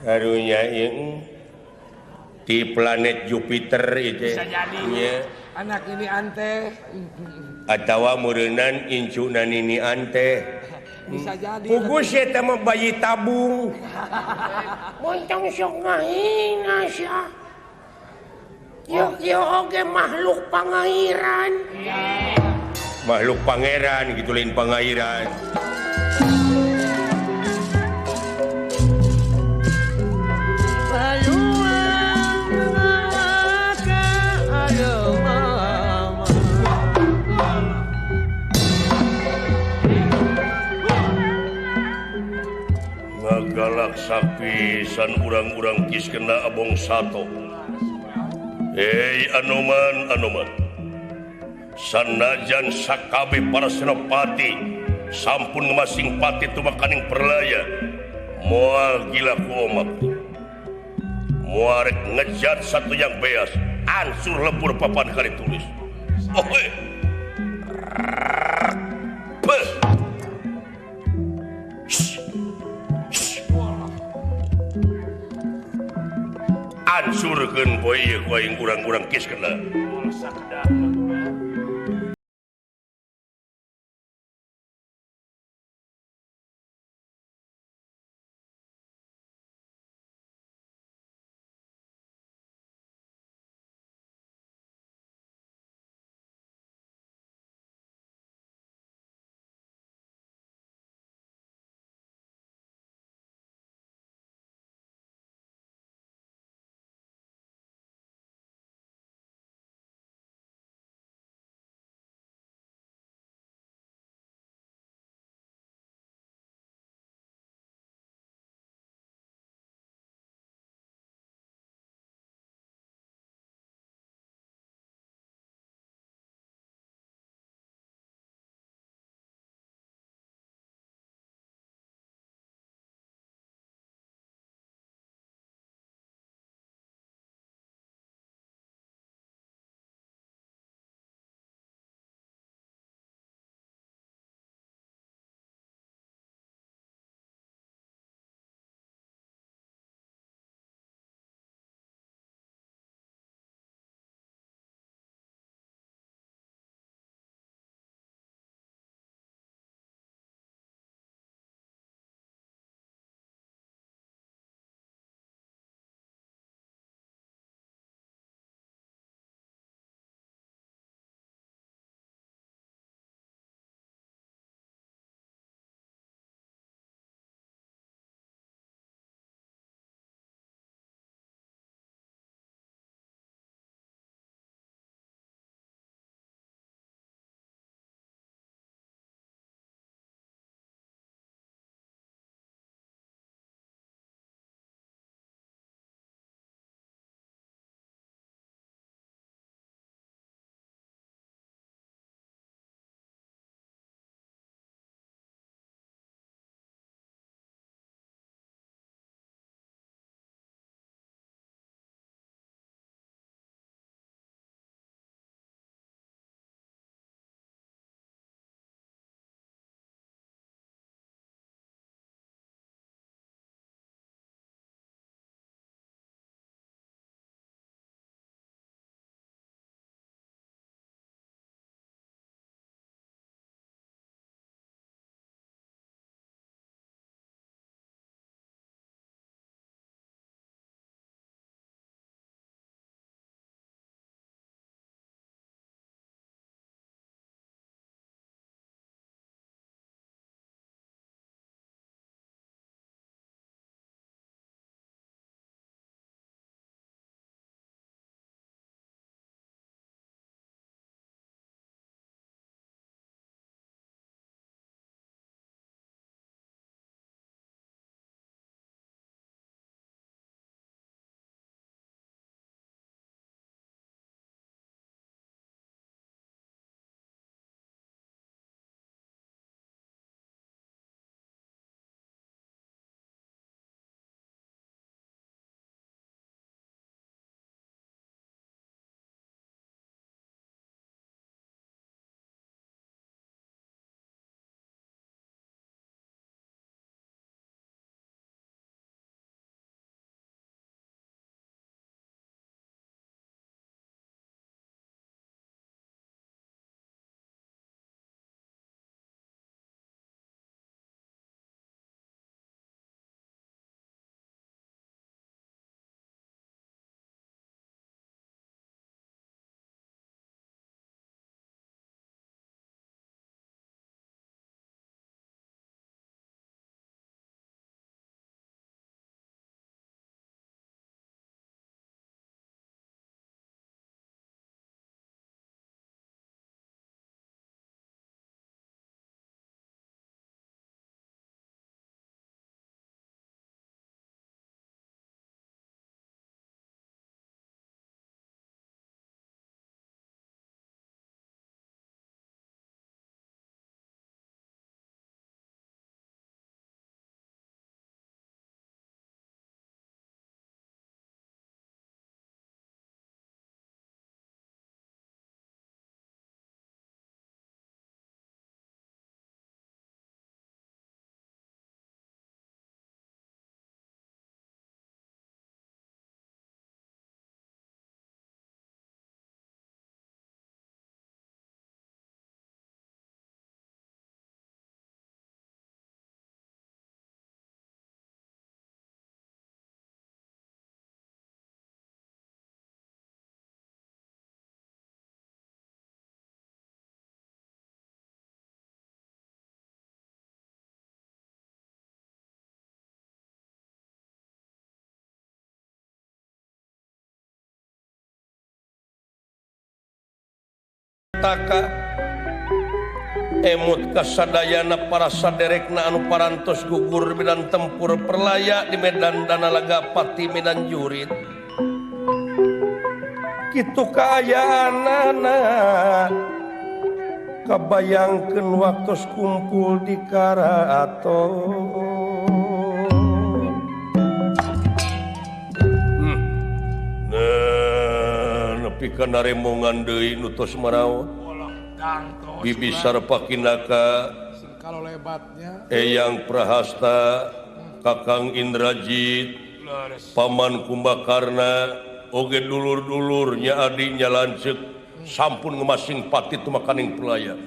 Karunya ieu di planet Jupiter itu. Bisa jadi. Nya. Anak ini ante. Atawa meureunnan incuna nini ante. Bisa jadi. Pugus eta mah bayi tabung. Montong sok ngahina sia. Yuk yuk oge makhluk pangairan. Makhluk pangeran gitu lain pangairan. Ngagalak sapisan urang-urang kis kena abong sato. Hei Anoman, Anoman. Sanajan sakabe para senopati sampun ngemasing pati tumakaning perlaya moal gila ku omak. Muarek ngejat satu yang beas ansur lebur papan kali tulis. Oh eh. Beh. Ansurkeun poe ieu ku aing urang-urang kis kena. petaka emut kasadayana para saderekna anu parantos gugur di medan tempur perlaya di medan Danalaga Pati medan jurit kitu kaayaanana kabayangkeun waktu kumpul di karaton. Nepi ka naremongan deui nu tos maraot. Bibi Sarpakinaka Eyang Prahasta Kakang Indrajit Paman Kumbakarna oge dulur-dulurnya adinya lanceuk sampun ngemasing pati tumakaning pelaya.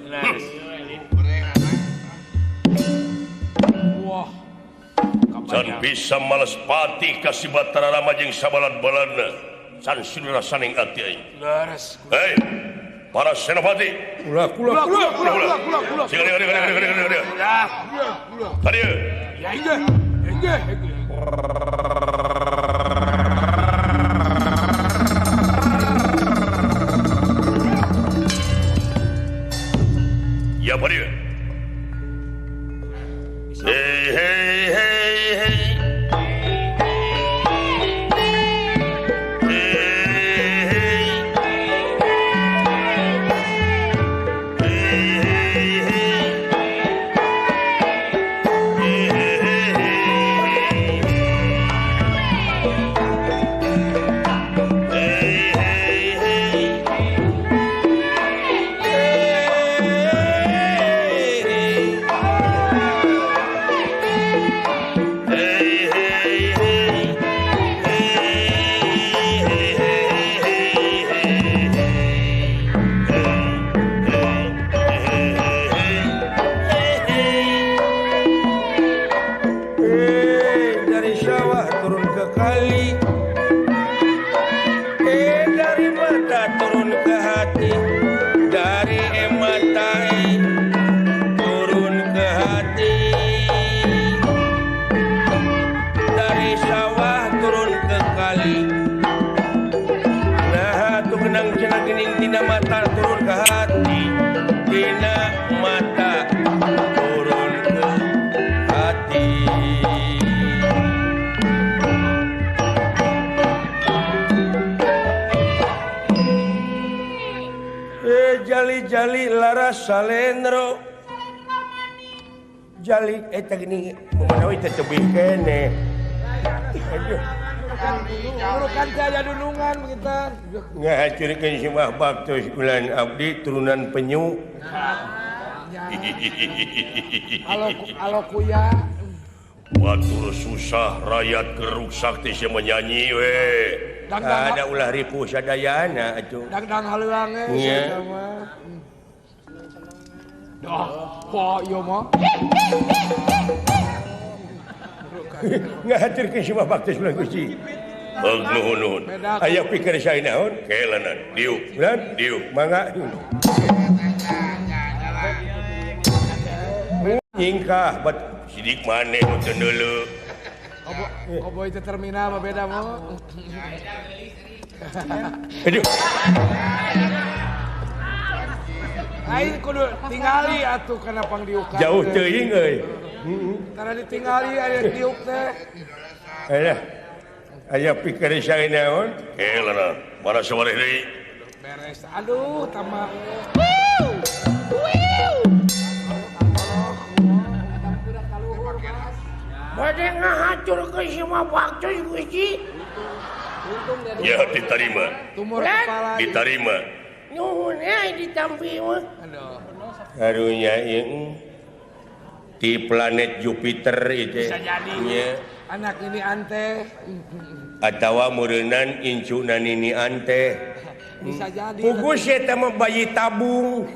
Can bisa males pati ka si Batara Rama jeung sabalad-baladna. Can sinura saning ati aing. Hei, para senopati. Kula kula kula kula kula kula kula. Sing kali kali kali kali kali. Ka dieu. Ya inggih. Inggih. Ya pa dieu. Hey hey hey hey. Jali-jali laras salendro jali eta gini manawi teh tebih keneh. Aduh. Urukan jaya dunungan kita. Ngahacurkeun simah baktos bulan abdi turunan penyu. Alo kuya. Batur susah rakyat keruksak teh sia menyanyi we. Ada ulah ripuh sadayana atuh. Dangdang haleuang ge sia mah. Dah, wah ieu mah. Ngahaturkeun simah baktos bulan Gusti. Heug nuhun nuhun. Aya pikir saya naon? Kelanan, diuk. Bulan diuk. Mangga. Nyingkah bat sidik maneh nu teu neuleuh. Obo itu terminal mah beda mah. Aduh. Lain kudu tingali atuh kana pangdiukan. Jauh teuing euy. Tara ditingali aya diuk teh. Alah. Aya pikir saya naon? Kelanan, mana sawareh deui? Beres. Aduh, tambah. Bade ngahacurkeun semua baktos Gusti. Ya diterima. Diterima. Nuhun ya ditampi mah. Karunya ieu di planet Jupiter itu. Bisa jadi. Nya. Anak ini ante. Atawa meureunnan incuna nini ante. Bisa jadi. Pugus eta mah bayi tabung.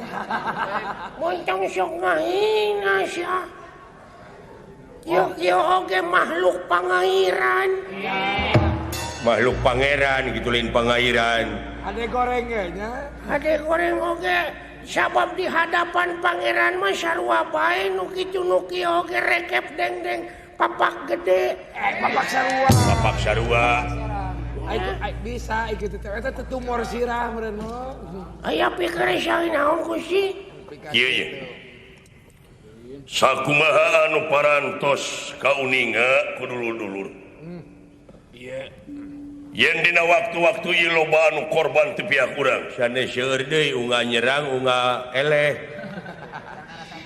Montong sok ngahina sia. Kieu oge makhluk pangairan. Makhluk pangeran gitu lain pangairan. Ade goreng ge nya. Ade goreng oge sabab di hadapan pangeran mah sarua bae nu kitu nu kieu oge rekep dengdeng papak gede. Papak sarua. Papak sarua. Ai bisa kitu teh eta teh tumor sirah meureun mah. Aya pikiran naon Gusti? Ieu ye. Sakumaha anu parantos kauninga ku dulur-dulur. Ieu. Yen dina waktu-waktu ieu loba anu korban ti pihak urang. Sanes seueur deui unga nyerang unga eleh.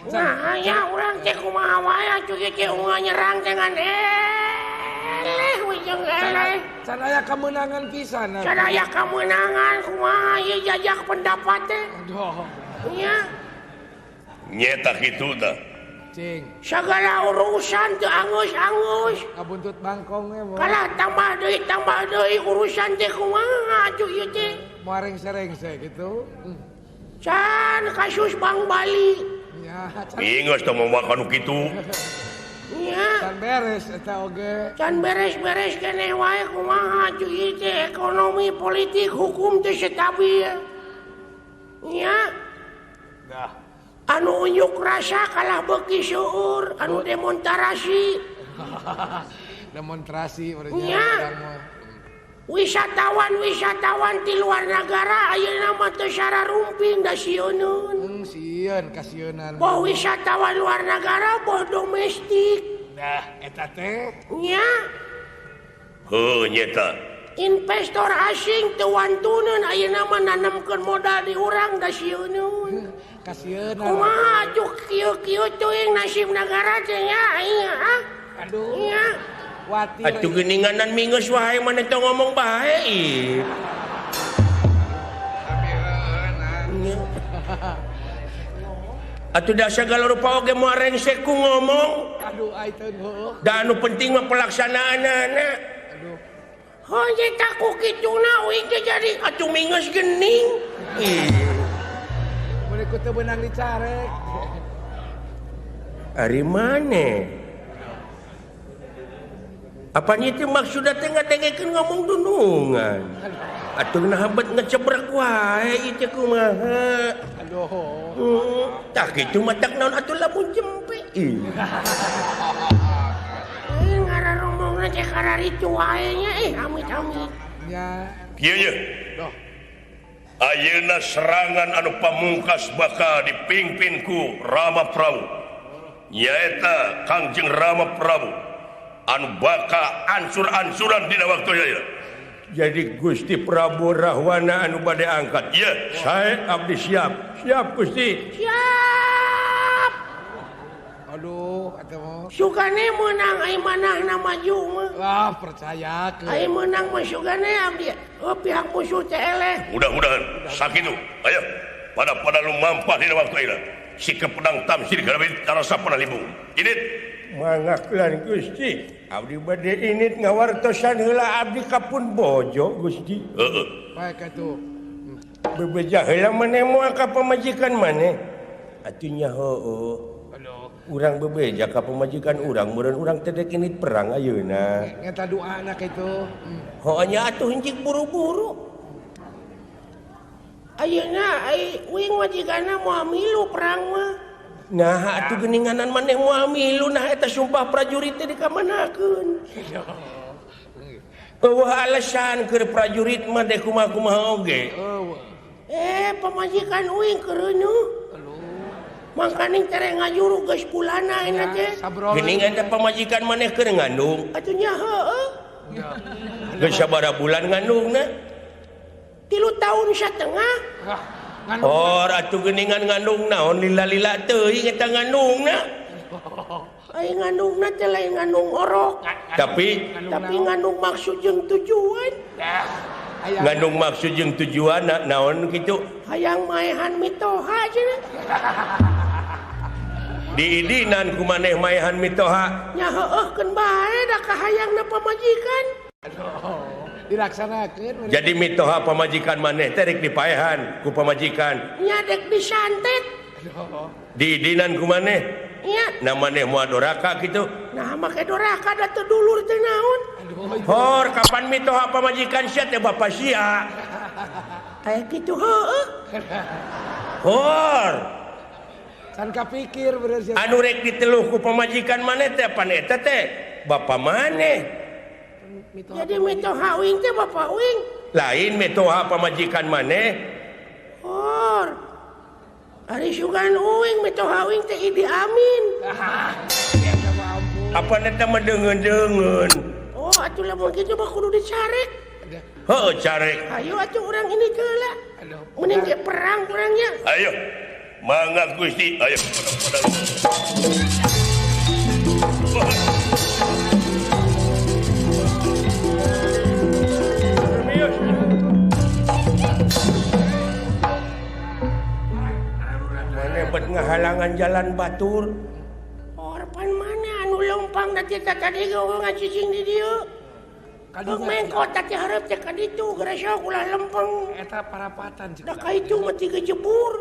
Nah, aya urang teh kumaha wae atuh ieu teh unga nyerang teh ngan eleh we jeung eleh. Can aya kemenangan pisan. Can aya kemenangan kumaha ieu jajak pendapat teh. Aduh. Nya. Nyeta kitu tah. Cing. Segala urusan teu angus-angus. Kabuntut bangkong we. Kalah tambah deui urusan teh kumaha atuh ieu teh. Moal rengse-rengse kitu. Can kasus Bank Bali. Ya, ingus teh mau makan kitu. Nya. Can beres eta oge. Can beres-beres keneh wae kumaha atuh ieu teh ekonomi, politik, hukum teh stabil. Nya. Dah. Anu unjuk rasa kalah beuki seueur, anu demonstrasi. Demonstrasi nya. Wisatawan-wisatawan ti luar negara ayeuna mah teu sararumping da sieuneun. Sieun kasieunan. Boh wisatawan luar negara boh domestik. Nah, eta teh nya. Heuh nyeta. Investor asing teu wantuneun ayeuna mah nanemkeun modal di urang da sieuneun. Kasieun. Kumaha atuh kieu-kieu teuing nasib nagara teh nya aing ah. Aduh. Nya. Atuh geuninganan minggeus wae maneh teh ngomong bae ih. Atuh da sagala rupa oge moal rengse ku ngomong. Aduh ai teu heueuh. Da anu penting mah pelaksanaanana. Aduh. Heuh eta ku kituna uing teh jadi atuh minggeus geuning. Ih. Mun ku teu beunang dicarek. Ari maneh? Apanya itu maksudnya teh ngadengekeun ngomong dunungan. Atuh naha bet ngecebrek wae ieu teh kumaha. Aduh. Tah kitu mah tak naon atuh lamun jempe. Ih. Ngararomongna teh kararitu wae nya ih amit-amit. Nya. Kieu ye. Doh. Ayeuna serangan anu pamungkas bakal dipimpin ku Rama Prabu. Nyaeta Kangjeng Rama Prabu. Anu bakal ansur-ansuran dina waktu ieu. Jadi Gusti Prabu Rahwana anu bade angkat. Ieu, sae abdi siap. Siap Gusti. Siap. Aduh, atuh mah. Sugane meunang ai manahna maju mah. Wah, percayakeun. Ai meunang mah sugane abdi. Oh, pihak musuh teh eleh. Mudah-mudahan sakitu. Ayo, pada lumampah dina waktu ieu. Sikap pedang tamsir garabit tarasa panalibung. Init mangaklan Gusti. Abdi bade init ngawartosan heula abdi kapun bojo Gusti. Heeh. Bae katuh. Bebeja heula maneh moal ka pamajikan maneh. Atuh nya heueuh. Aduh. Urang bebeja ka pamajikan urang meureun urang teh dek init perang ayeuna. Eta doana kitu. Heueuh nya atuh hinjik buru-buru. Ayeuna ai uing majikanna moal milu perang mah. Nah, atuh geuninganan maneh moal milu nah eta sumpah prajurit teh dikamanakeun. Eueuh alasan keur prajurit mah deh kumaha-kumaha oge. Eh, pamajikan uing keureuneuh. Mangkaning tere ngajuru geus bulana ayeuna teh. Geuningan teh pamajikan maneh keur ngandung. Atuh nya heueuh. Geus sabaraha bulan ngandungna? 3 tahun setengah. Oh, atuh geuningan ngandung naon lila-lila teuing eta ngandungna. Ai ngandungna teh lain ngandung orok. Tapi ngandung maksud jeung tujuan. Ngandung maksud jeung tujuan naon kitu? Hayang maehan mitoha cenah. Diidinan ku maneh maehan mitoha. Nya heueuhkeun bae da kahayangna pamajikan. Aduh. Dilaksanakeun. Jadi mitoha pamajikan maneh teh rek dipaehan ku pamajikan. Nya dek disantet. Diidinan ku maneh. Nya. Na maneh moal doraka kitu. Nah make doraka da teu dulur teh naon. Hor kapan mitoha pamajikan sia teh bapa sia. Aya kitu heueuh. Hor. Can kapikir bener sia. Anu rek diteluh ku pamajikan maneh teh pan eta teh bapa maneh. Jadi mitoha uing teh bapak uing. Lain mitoha pamajikan maneh. Or. Ari sugan uing mitoha uing teh Idi Amin. Apa eta mah deungeun-deungeun. Oh, atuh lamun kitu mah kudu dicarek. Heuh, carek. Ayo atuh urang ini heula. Mending ge perang urangnya. Ayo. Mangga Gusti, ayo pada. Mana bet ngahalangan jalan batur? Orpan mana anu lempang da teh tadi ge ngacicing di dieu. Mengkot teh hareup teh ka ditu geura sok ulah lempeng. Eta parapatan da ka itu mah tiga jebur.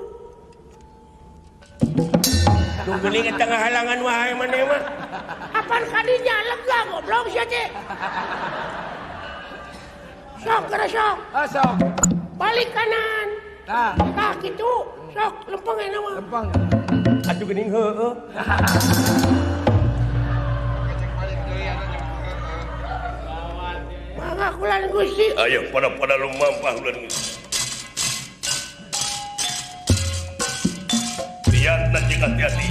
Tuh geuning eta ngahalangan wae maneh mah. Apaan kadinya lega goblok sia teh. Sok geura sok. Ah sok. Balik kanan. Tah. Tah kitu. Sok lempeng eta mah. Lempeng. Atuh geuning heueuh. Mangga kulan Gusti. Ayo pada-pada lumampah kulan Gusti. Lihat nanti hati-hati.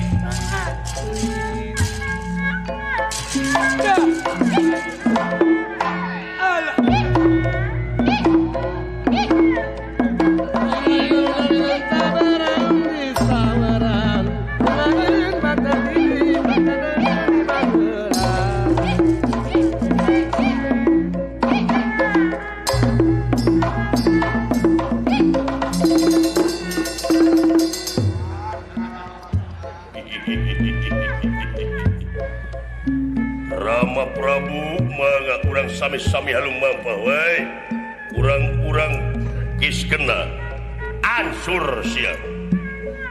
Rama Prabu mangga urang sami-sami halumampah we. Urang-urang geus kena ansur sia.